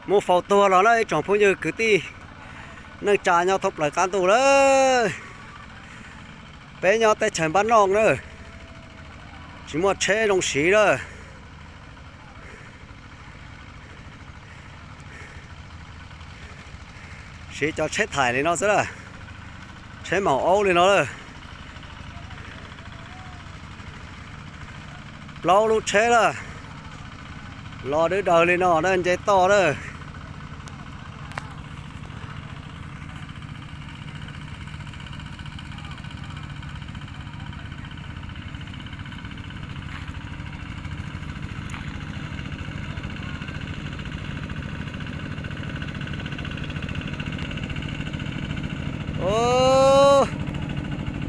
Mus faus tuag los na ib tsoom phooj ywg kwv tij neej tsa nyob thoob plaws qab ntuj lawm. Peb nyob teb chaws npab noj na, tsis muaj tsheb zoo siv lawm. Siv cov tsheb thaim li no xwb lawm, tsheb maum aub li no lawm. Plaub lub tsheb lawm, los dwb daws li no na, nce toj lawm.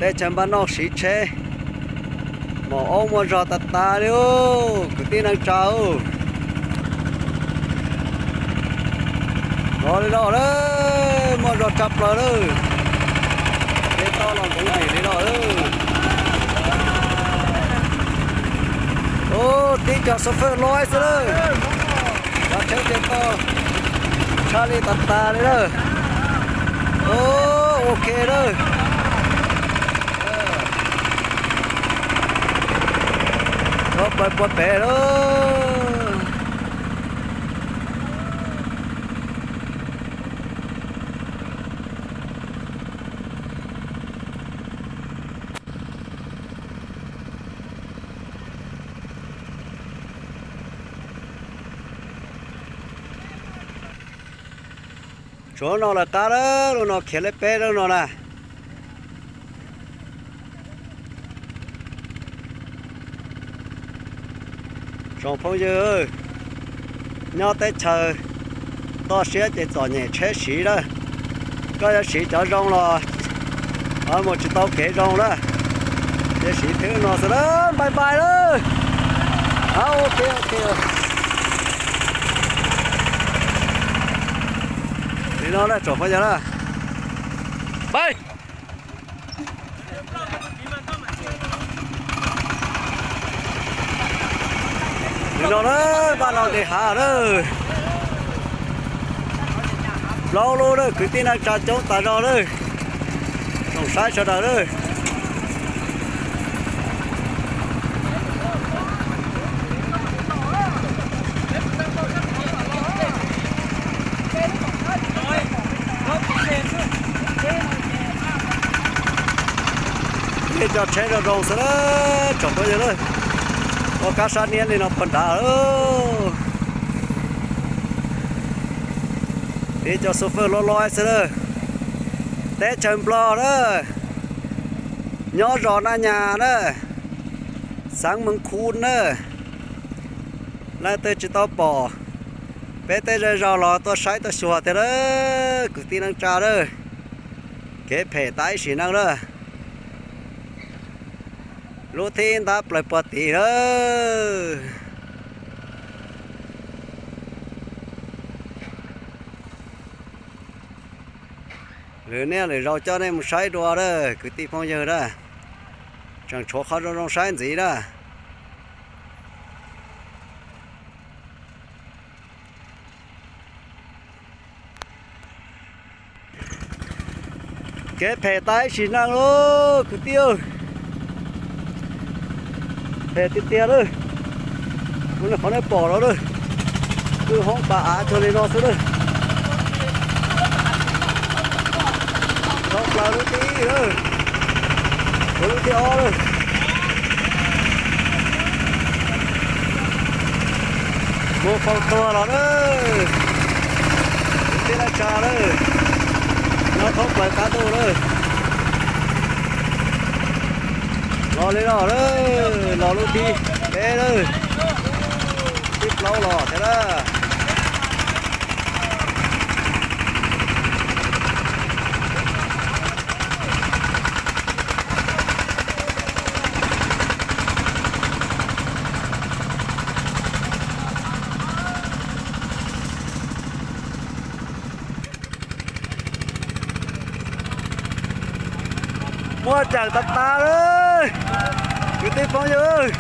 Teb chaws npab noj siv tsheb, maum aub muaj zog tas tas li, kwv tij neej tsa. Los li no lawm, muaj zog tshaj plaws lawm. Nce toj los nkoov dim li no lawm. Tib cov xov fwj loj xwb lawm. Cov tsheb nce toj tshaj li tas tas li lawm. Ok lawm. Tsheb plaws puag pem lawm. Tsuav no lawm qab lawm, lub no khiav leb peb lub no na. Tsoom phooj ywg, nyob teb chaws toj siab ces txom nyem tsheb siv lawm. Koj yuav siv cov zoo los mus tsis tau kev zoo lawm, ces siv thwb no xwb lawm, npai npai lawm. Ok, ok. Li no na tsoom phooj ywg na. Npaj. Li no na, npaj no nqis hav lawm. Plaub lub lawm, kwv tij neej tsa coob tas zog lawm. Zoo saib sawv daws lawm. Neb cov tsheb zoo zoo xwb na, tsoom phooj ywg na. Ua kab sab niab li no puag nrad. Neb cov xov fwj loj loj xwb na. Teb chaws Nplog na, nyob zos Naj Nyas na, xeev Mees Khu na. Leej twg tsis tau pom, peb tej zej zog los tuaj saib tuaj xyuas tiag na, kwv tij neej tsa na. Kev phem tas ib sim neej na. Lub thib ntab plaws puag tim na. Lwm niaj lwm zaus coj nej mus saib dua na, kwv tij phooj ywg na. Tseem tshuav qhov zoo zoo saib ntxiv na. Kev phem tas ib sim neej lauj kwv tij. Phem tiag tiag lawm. Ua li qhov nej pom no lawm, kwj hoob pas av cuag li no xwb lawm. Tshoob plaws lub thib ib lawm, ua lub thib ob lawm. Mus faus tuag los na, kwv tij neej tsa na, nyob thoob plaws qab ntuj na. Los li no na, los lub thib peb na, thib plaub los thiab na. Muaj cawm tas tas lawm, kwv tij phooj ywg.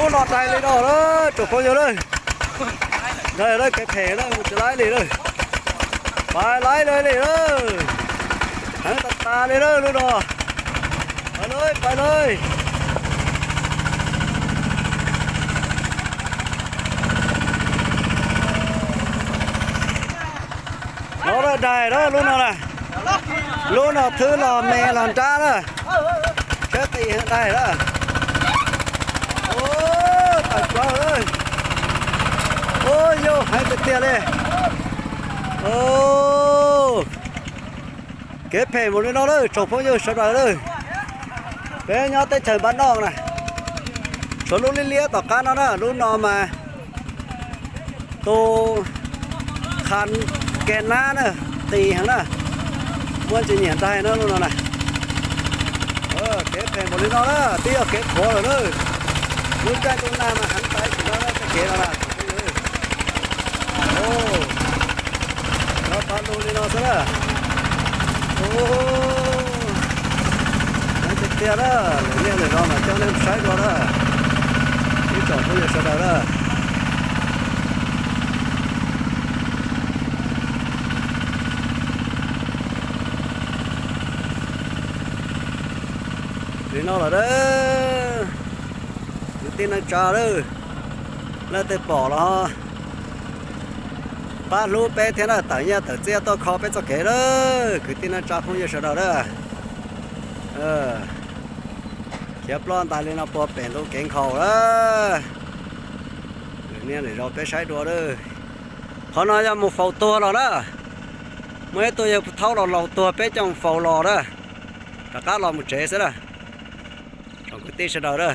Lub no daig li no lawm tsoom phooj ywg lawm. Daig lawm, kev phem lawm, mus tsis laib li lawm. Pais laib lawm li lawm. Heev tas tas li lawm lub no. Pais lawm, pais lawm. No lawm, daig lawm lub no na. Lub no thwb los me los nrab na. Tsheb qis heev, daig lawm. Ua, tawm plaws lawm. Ua, yog heev tiag tiag li. Kev phem mus li no lawm tsoom phooj ywg sawv daws lawm. Peb nyob teb chaws npab noj na, tshuav lub liab liab tom qab no na, lub no mas tus qha ke nab na, qis heev na, muaj ntsis nyiam daig na lub no na. Kev phem mus li no na, twb yog kev qhuav lawm na. Lub caij ntuj nag mas heev tas sim no na, tej kev no na. Rov pab lug li no xwb na. Heev tiag tiag na, lwm niaj lwm zaus mas coj nej mus saib dua na, ib tsoom phooj ywg sawv daws na. Li no lawm, kwv tij neej tsa lawm, leej twg pom los pab hlub peb thiab na, tawm nyiaj tawm txiaj tuaj kho peb txoj kev lawm, kwv tij neej tsa phooj ywg sawv daws na. Khiav ploj ntais li no puag pem ntu kev nkhaus lawm. Lwm niaj lwm zaus peb saib dua lawm. Qhov no yog mus faus tuag los na. Muaj ib tug yawg pug thaub los laus tuag peb coj mus faus los na. Rov qab los mus tsev xwb na. Tsoom kwv tij sawv daws na.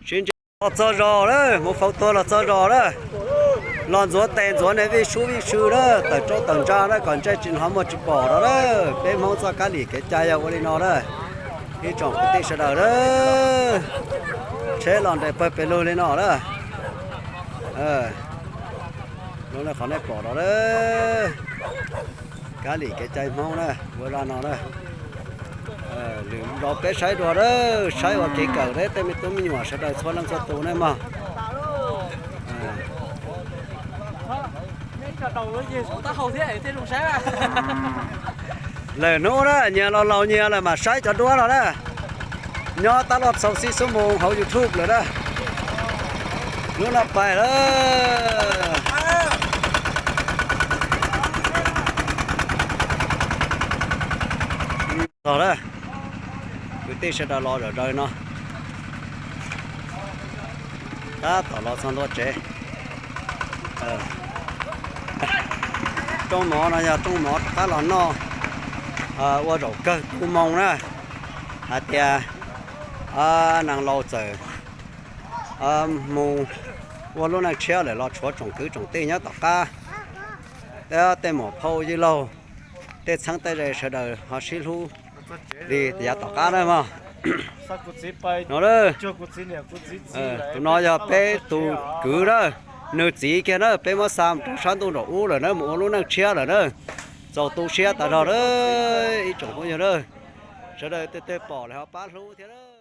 Sib ntsib los txog zos na, mus faus tuag los txog zos na. Los ntxuav tes ntxuav ne, vij sub vij sw na, tawm roob tawm ntsa na, kom ntsej tsis hnov muag tsis pom no na. Peb Hmoob txoj kab lim kev cai yog ua li no na. Ib tsoom kwv tij sawv daws na, tsheb los nres pawg pes lug li no na. Qhov nej pom no na, kab lim kev cai Hmoob na, ua zaj no na. Lwm zaus peb saib dua na, saib ua kev kawm na tej me tub me nyuam sawv daws txhua leej txhua tus na mog. Lwm hnub na, nyias los laus nyias lawm mam saib cov duab no na. Nyob tab loj txaus xib xub mus hauv YouTube lawm na. Hnub no pais lawm. Tog na, kwv tij sawv daws los zom zaws no. Tab tom los txog ntua tsev. Rooj mov no yog rooj mov rov qab los noj ua zaum kawg tu moo na, hais tias neeg laus txawm mus ua lub neej tshiab lawm los tshuav tsoom kwv tsoom tij nyob tom qab, tej muam phauj yij laug, tej txheeb tej ze sawv daws ho sib hlub li yav tom qab na mog. No, tus no yog peb tus kwv na, nws txiv kiag na, peb muab xa rau sab ntuj nraum ub lawm na, mus ua lub neej tshiab lawm na. Txaus tu siab tas zog na, ib tsoom phooj ywg na, sawv daws tej twg pom lawm ho pab hlub thiab.